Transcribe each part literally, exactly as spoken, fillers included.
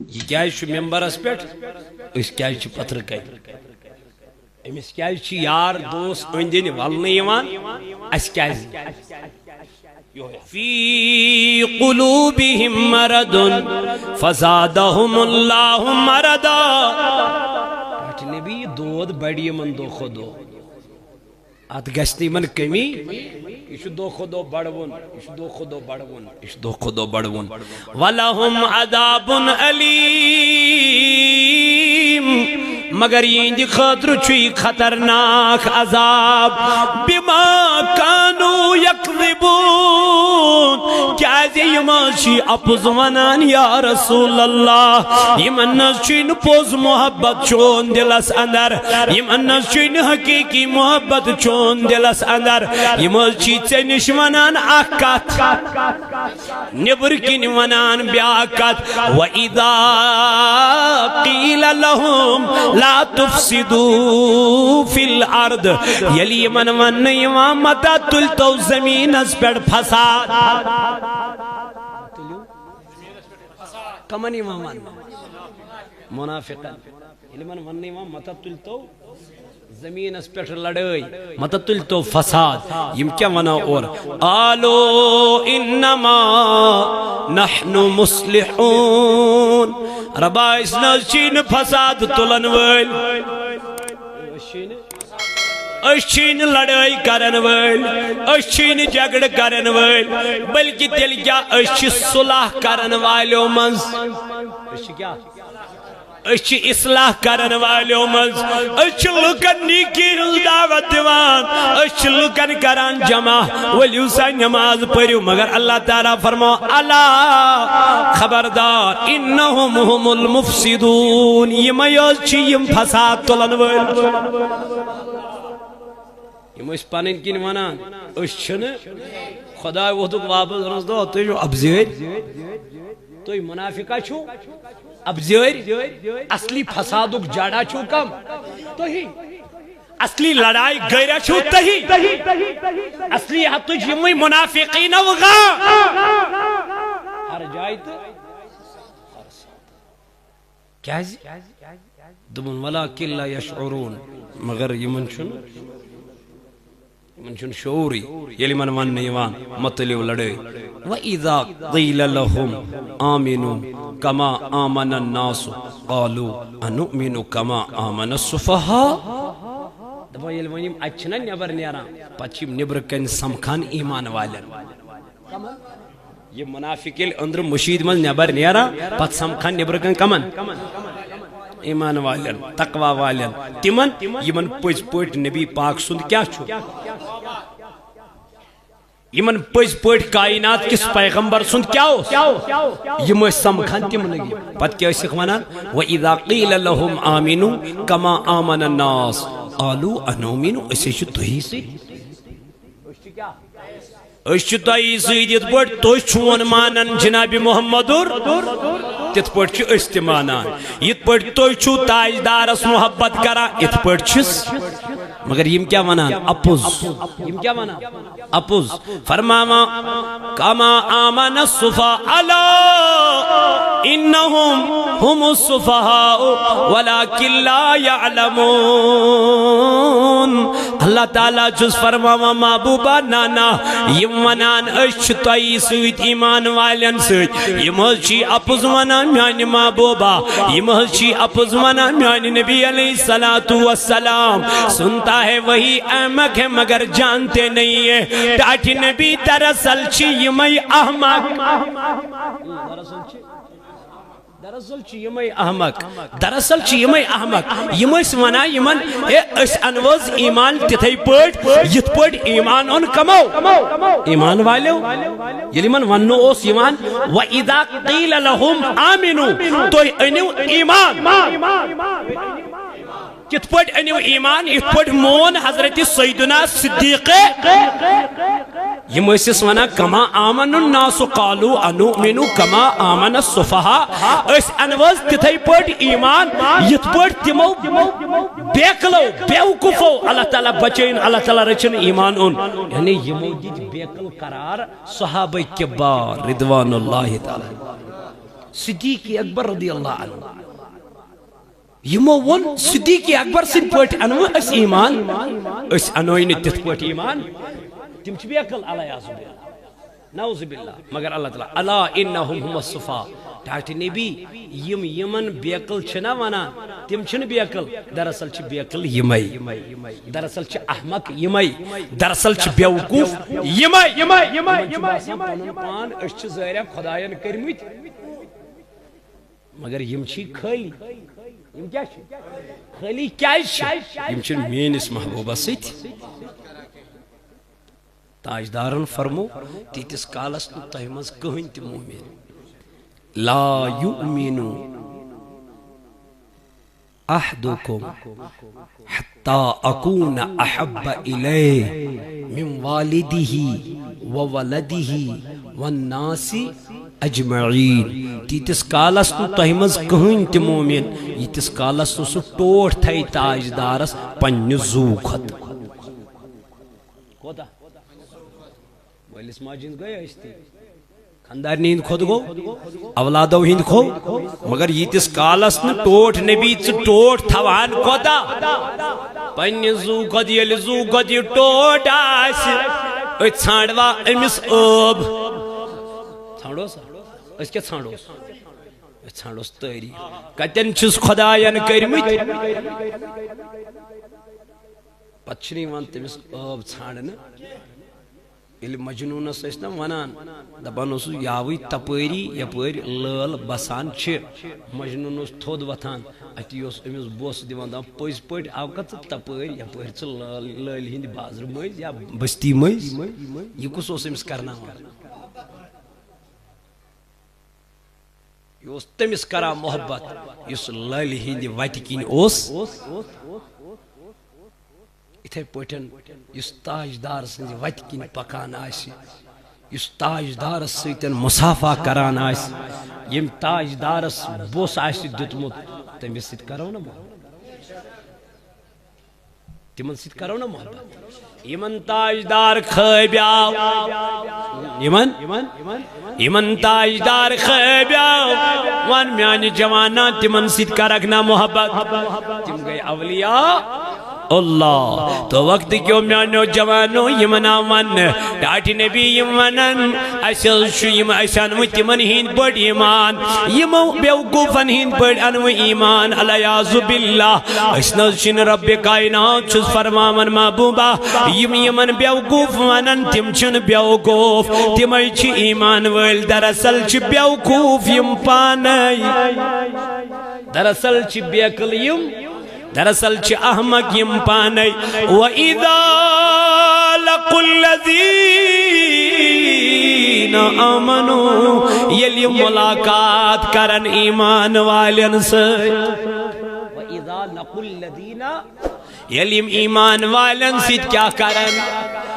یہِ کیازِ چھُ ممبرس پٮ۪ٹھ؟ أسۍ کیازِ چھِ پتھرٕ کنہِ؟ أمِس کیازِ چھِ یار دوس أنٛدۍ أنٛدۍ ولنہٕ یِوان؟ اَسہِ کیازِ؟ فی قلوبہم مرض فزادہم اللہ مرضا۔ ٹاٹھۍ نبی، یہِ دود بڑِ یِمن دۄہ کھۄتہٕ دۄہ۔ اتھ گژھِ نہٕ یِمن کٔمی۔ یہِ چھُ دۄہ کھۄتہٕ دۄہ بڑوُن، یہِ چھُ دۄہ کھۄتہٕ دۄہ بڑوُن، یہِ چھُ دۄہ کھۄتہٕ دۄہ بڑوُن۔ ولہم عذاب الیم، مگر یِہنٛدِ خٲطرٕ چھُ یہِ خطرناک عذاب۔ بما کانوا یکذبون، کیازِ یِم حظ چھِ اپُز ونان، یا رسول اللہ۔ یِمن نہ حظ چھُے نہٕ پوٚز محبت چون دلس اندر، یِمن نہ حظ چھُے نہٕ حقیقی محبت چون دلس اندر۔ یِم حظ چھِ ژےٚ نِش ونان اکھ کتھ، نیبر کِنۍ ونان بیاکھ کتھ۔ وَإِذَا قِيلَ لَهُمْ لَا تُفْسِدُوا فِي الْأَرْضِ، ییٚلہِ یِمن وننہٕ یِوان، متہ تُلۍ تو زمینس پٮ۪ٹھ فساد۔ کمن یِوان وننہٕ؟ منافقن۔ ییٚلہِ یِمن وننہٕ یِوان، متہ تُلۍ تو زمینس پٮ۪ٹھ لڑٲے، متہ تُلۍ تو فساد۔ یِم کیٛاہ ونان اورٕ؟ قالوا انما نحن مصلحون۔ ربا، أسۍ نہ حظ چھِی نہٕ فساد تُلن وٲلۍ۔ أسۍ چھِی نہٕ، أسۍ چھِی نہٕ لڑٲے کرن وٲلۍ، أسۍ چھِی نہٕ جھگڑٕ کرن وٲلۍ، بلکہ تیٚلہِ کیٛاہ، أسۍ چھِ صلح کرن والیو منٛز۔ أسۍ چھِ کیٛاہ؟ أسۍ چھِ اصلاح کرن والیو منٛز، أسۍ چھِ لُکن نیکی ہٕنٛز دعوت دِوان، أسۍ چھِ لُکن کران جمع، ؤلِو سا نماز پٔرِو۔ مگر اللہ تعالیٰ فرماو، الا، خبردار، انہم ہم المفسدون، یِمے حظ چھِ یِم فساد تُلن وٲلۍ۔ یِم ٲسۍ پنٕنۍ کِنۍ ونان، أسۍ چھِنہٕ۔ خداے ووٚتھُکھ واپس، دوٚپنس، دو، تُہۍ چھِو اپزٲرۍ، تُہۍ منافقہ چھِو، اپزٲرۍ، اصلی فسادُک جڑا چھِو کم؟ تُہی۔ اصلی لڑاے گٔریا چھِو تُہی۔ اصلی ہتٕچ یِمٕے منافقین و غا۔ ہر جایہِ تہٕ کیازِ؟ دوٚپُن، ولکن لا یشعرون، مگر یِمن چھُنہٕ، یِمن چھُنہٕ شعوٗرٕے۔ ییٚلہِ یِمن وننہٕ یِوان، مہ تُلِو لڑٲے۔ وَإِذَا قِيلَ لَهُمْ آمِنُوا كَمَا آمَنَ النَّاسُ قَالُوا أَنُؤْمِنُ كَمَا آمَنَ السُّفَهَاءُ۔ دپان، ییٚلہِ وۄنۍ یِم اتہِ چھِنہ نٮ۪بر نیران، پتہٕ چھِ یِم نیبرٕ کنہِ سمکھان ایمان والٮ۪ن۔ یہِ منافق ییٚلہِ أنٛدرٕ مٔشیٖد منٛز نٮ۪بر نیران، پتہٕ سمکھان نٮ۪برٕ کنہِ کمن؟ ایمان والٮ۪ن، تقوی والٮ۪ن، تِمن، یِمن پٔزۍ پٲٹھۍ نبی پاک سُنٛد کیٛاہ چھُ، یِمن پٔزۍ پٲٹھۍ کائنات کِس پیغمبر سُنٛد کیٛاہ اوس، یِم ٲسۍ سمکھان تِمنٕے۔ پتہٕ کیٛاہ ٲسِکھ ونان؟ وَإِذَا قِيلَ لَهُمْ آمِنُوا كَمَا آمَنَ النَّاسُ قَالُوا أَنُؤْمِنُ، أسۍ ہے چھِ تُہی سۭتۍ۔ أسۍ چھِ تۄہہِ سۭتۍ، یِتھ پٲٹھۍ تُہۍ چھِوٕ مانان جناب محمدُر، تِتھ پٲٹھۍ چھِ أسۍ تہِ مانان۔ یِتھ پٲٹھۍ تُہۍ چھِو تاجدارس محبت کران، یِتھ پٲٹھۍ چھِس۔ مگر یِم کیٛاہ ونان؟ اپُز۔ یِم کیٛاہ ونان؟ اپُز۔ فرماوان، کما آمن السفہاء، الا انہم ہم السفہاء ولکن لا یعلمون۔ اللہ تعالیٰ چھُس فرماوان، محبوبا، نہ، نہ، یِم ونان، أسۍ چھِ تۄہہِ سۭتۍ، ایمان والٮ۪ن سۭتۍ، یِم حظ چھِ اپُز ونان، میانہِ محبوبا، یِم حظ چھِ اپُز ونان، میانہِ نبی علیہ الصلوۃ والسلام۔ سنتا ہے وہی احمق ہے مگر جانتے نہیں ہے۔ ٹاٹھۍ نبی دراصل چھِ یِمے احمق۔ دراصل چھِ یِمے احمق، دراصل چھِ یِمے احمق۔ یِم ٲسۍ ونان یِمن، ہے، أسۍ انوو حظ ایمان تِتھے پٲٹھۍ، یِتھ پٲٹھۍ ایمان اوٚن کمو؟ ایمان والیو۔ ییٚلہِ یِمن وننہٕ اوس یِوان، وَإِذَا قِيلَ لَهُمْ آمِنُوا، تُہۍ أنِو ایمان۔ کِتھ پٲٹھۍ أنِو ایمان؟ یِتھ پٲٹھۍ مون حضرت سیدنا صدیق۔ یِم ٲسِس ونان، کما آمن الناس قالوا انؤمن کما آمن السفہاء۔ أسۍ انوو حظ تِتھے پٲٹھۍ ایمان، یِتھ پٲٹھۍ تِمو بیکلو، بیوقوفو۔ اللہ تعالیٰ بچٲیِن، اللہ تعالیٰ رٔچھِن ایمان اوٚن۔ یعنی یِمو دِتۍ بیکل قرار صحابہ کبار رضوان اللہ تعالیٰ۔ صدیق اکبر رضی اللہ عنہ۔ یِمو ووٚن، صدیق اکبر سٕنٛدۍ پٲٹھۍ انوٕ أسۍ ایمان، أسۍ انوے نہٕ تِتھ پٲٹھۍ ایمان۔ تِم چھِ بیقل، الیاذ باللہ، نعوذ باللہ۔ مگر اللہ تعالیٰ، الا انہم ہم الصفا، ٹاٹھۍ نبی، یِم یِمن بیقل چھِنہ ونان، تِم چھِنہٕ بیقل، دراصل چھِ بیقل یِمے، دراصل چھِ احمق یِمے، دراصل چھِ بیوقوف یِمے۔ یِمن چھُ باسان پنُن پان، أسۍ چھِ ظٲہرہ خداین کٔرمٕتۍ۔ مگر یِم چھی خٲلی۔ یِم کیٛاہ چھِ؟ خٲلی کیٛازِ چھِ؟ یِم چھِنہٕ میٲنِس محبوٗبس سۭتۍ۔ تاجدارن فرمو، تیٖتِس کالس نہٕ تۄہہِ منٛز کٕہٕنۍ تہِ مومن۔ لا یؤمن احدکم حتی اکون احب الیہ من والدہ وولدہ والناس اجمعین۔ تیٖتِس کالس نہٕ تۄہہِ منٛز کٕہٕنۍ تہِ مومن، ییٖتِس کالس نہٕ سُہ ٹوٹھ تھایہِ تاجدارس پننہِ زُو کھۄتہٕ۔ کوتاہ؟ مٲلِس ماجہِ ہِنٛدۍ گٔے ٲستی، خانٛدارنہِ ہِنٛدۍ کھۄتہٕ گوٚو، اولادو ہِنٛدۍ کھۄتہٕ، مگر ییٖتِس کالس نہٕ ٹوٹھ نبی ژٕ ٹوٹھ تھاوہن کوتاہ؟ پننہِ زُو کھۄتہٕ، ییٚلہِ زُو کھۄتہٕ یہِ ٹوٹھ آسہِ، أسۍ ژھانٛڈوا أمِس ٲب؟ ژھانٛڈوس؟ أسۍ کیٛاہ ژھانٛڈوس؟ أسۍ ژھانٛڈوس تٲری۔ کتٮ۪ن چھِس خۄداین کٔرمٕتۍ؟ پتہٕ چھِنہٕ یِوان تٔمِس ٲب ژھانٛڈنہٕ۔ ییٚلہِ مجنوٗنس ٲسۍ نا ونان، دپان اوسُس، یاوٕے تپٲری یپٲرۍ لٲل بسان چھِ۔ مجنوٗن اوس تھوٚد وۄتھان، اتی اوس أمِس بوسہٕ دِوان، دپان، پٔزۍ پٲٹھۍ آوکھا ژٕ تپٲرۍ یپٲرۍ ژٕ لٲل، لٲلہِ ہِنٛدِ بازرٕ مٔنٛزۍ یا بستی مٔنٛزۍ؟ یہِ کُس اوس أمِس کرناوان؟ یہِ اوس تٔمِس کران محبت، یُس لٲلہِ ہِنٛدِ وتہِ کِنۍ اوس۔ یِتھے پٲٹھۍ یُس تاجدار سٕنٛزِ وتہِ کِنۍ پکان آسہِ، یُس تاجدارس سۭتۍ مصافحہ کران آسہِ، ییٚمۍ تاجدارس بوسہٕ آسہِ دیُتمُت، تٔمِس سۭتۍ کرو نہ محبت؟ تِمن سۭتۍ کرو نہ محبت؟ یِمن تاجدار خٲبۍ آو، یِمن، یِمن تاجدار خٲبۍ آو، وَن میانہِ جوانا، تِمن سۭتۍ کرکھ نہ محبت؟ تِم گٔے اولیاء اللہ۔ تو وقت کیوں میانیو جوانو، یِمن آو وننہٕ، ٹاٹھۍ نبی یِم ونن، اسہِ حظ چھُ یِم، اسہِ انوٕ تِمن ہِنٛدۍ پٲٹھۍ ایمان، یِمو بیوقوفن ہِنٛدۍ پٲٹھۍ انوٕ ایمان، الیاذ باللہ۔ أسۍ نہ حظ چھِنہٕ، رب کائنات چھُس فرماوان، محبوبہ، یِم یِمن بیوقوف ونان، تِم چھِنہٕ بیوقوف، تِمے چھِ ایمان وٲلۍ۔ دراصل چھِ بیوقوف یِم پانے، دراصل چھِ بیقل یِم، دراصل چھِ احمق یِم پانے۔ وَإِذَا لَقُوا الَّذِينَ آمَنُوا، ییٚلہِ یِم ملاقات کرن ایمان والٮ۪ن سۭتۍ۔ وَإِذَا لَقُوا الَّذِينَ، ییٚلہِ یِم ایمان والٮ۪ن سۭتۍ کیٛاہ کرن؟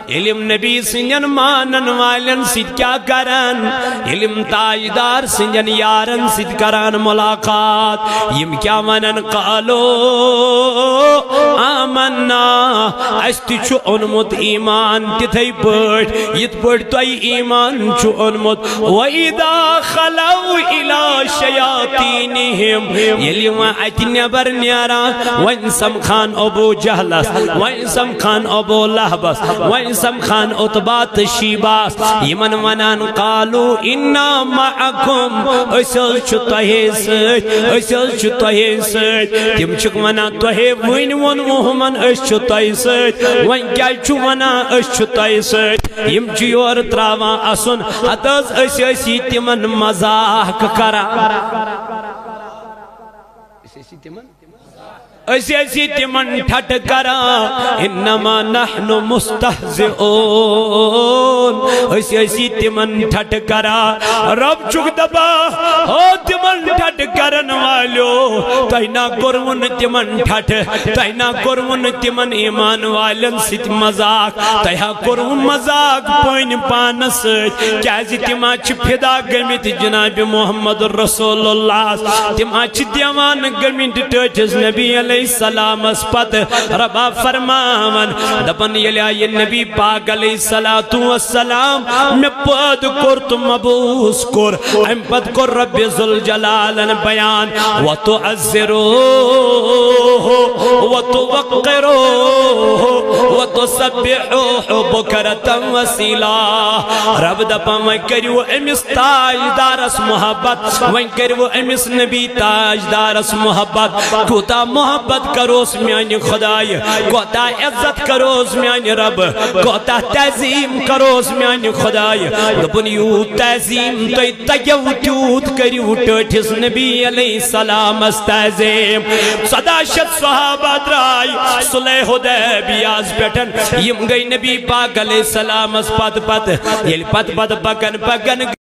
ییٚلہِ یِم نبی سٕنٛدٮ۪ن مانن والٮ۪ن سۭتۍ کیٛاہ کرن؟ ییٚلہِ یِم تاجدار سٕنٛدٮ۪ن یارن سۭتۍ کرن ملاقات، یِم کیٛاہ ونن؟ قالوا آمنا، اسہِ تہِ چھُ اوٚنمُت ایمان تِتھے پٲٹھۍ یِتھ پٲٹھۍ تۄہہِ ایمان چھُ اوٚنمُت۔ وَإِذَا خَلَوْا إِلَىٰ شَيَاطِينِهِمْ، ییٚلہِ وۄنۍ اتہِ نٮ۪بر نیران، وۄنۍ سمکھان ابو جہلس، وۄنۍ سمکھان ابو لہبس، وۄنۍ سمکھان عتبہ تہٕ شیباہس، یِمن ونان، قالوا انا معکم، أسۍ حظ چھِ تۄہے سۭتۍ، أسۍ حظ چھِ تۄہے سۭتۍ۔ تِم چھِکھ ونان، تۄہے وٕنۍ ووٚنوُ ہُمن أسۍ چھِ تۄہہِ سۭتۍ، وۄنۍ کیازِ چھُ ونان أسۍ چھِ تۄہہِ سۭتۍ؟ یِم چھِ یورٕ تراوان اسُن، ہتہٕ حظ أسۍ ٲسی تِمن مذاق کران۔ أسۍ ٲسی تِمن، أسۍ ٲسی تِمن ٹھٹہٕ کران۔ انما نحن مستہزئون، أسۍ ٲسی تِمن ٹھٹہٕ کران۔ رب چھُکھ دپان، ہو تِمن ٹھٹہٕ کرن والیو، تۄہہِ نا کوٚروٕ نہٕ تِمن ٹھٹھٕ، تۄہہِ نا کوٚروٕ نہٕ تِمن ایمان والٮ۪ن سۭتۍ مذاق، تۄہہِ ہا کوٚروٕ مذاق پننہِ پانس سۭتۍ، کیازِ تِم ہا چھِ فدا گٔمٕتۍ جناب محمد رسول اللہ، تِم ہا چھِ دیوانہٕ گٔمٕتۍ ٹٲٹھِس نبی علیہ السلامس پتہٕ۔ ربا فرماوان، دپان، ییٚلہِ آیہِ نبی پاک علیہ الصلوۃ والسلام مےٚ پٲدٕ کوٚر تہٕ مبعوث کوٚر، امہِ پتہٕ کوٚر رب ذوالجلالن بیان، وتعزروہ وتوقروہ وتسبحوہ بکرۃ واصیلا۔ رب دپان، وۄنۍ کٔرِو أمِس تاجدارس محبت، وۄنۍ کٔرِو أمِس نبی تاجدارس محبت۔ کوٗتاہ محبت کروس میانہِ خدایہِ، کوٗتاہ عزت کروس میانہِ رب، کوٗتاہ تعظیم کروس میانہِ خدایہِ۔ دوٚپُن، یوٗت تعظیم تۄہہِ تگیو تیوٗت کٔرِو ٹٲٹھِس نبی علیہ السلامس تعظیم۔ ژۄداہ شیٚتھ صحابہ درٛاے صلح حدیبیہس پٮ۪ٹھ، یِم گٔے نبی پاک علیہ السلامس پتہٕ پتہٕ۔ ییٚلہِ پتہٕ پتہٕ پکان پکان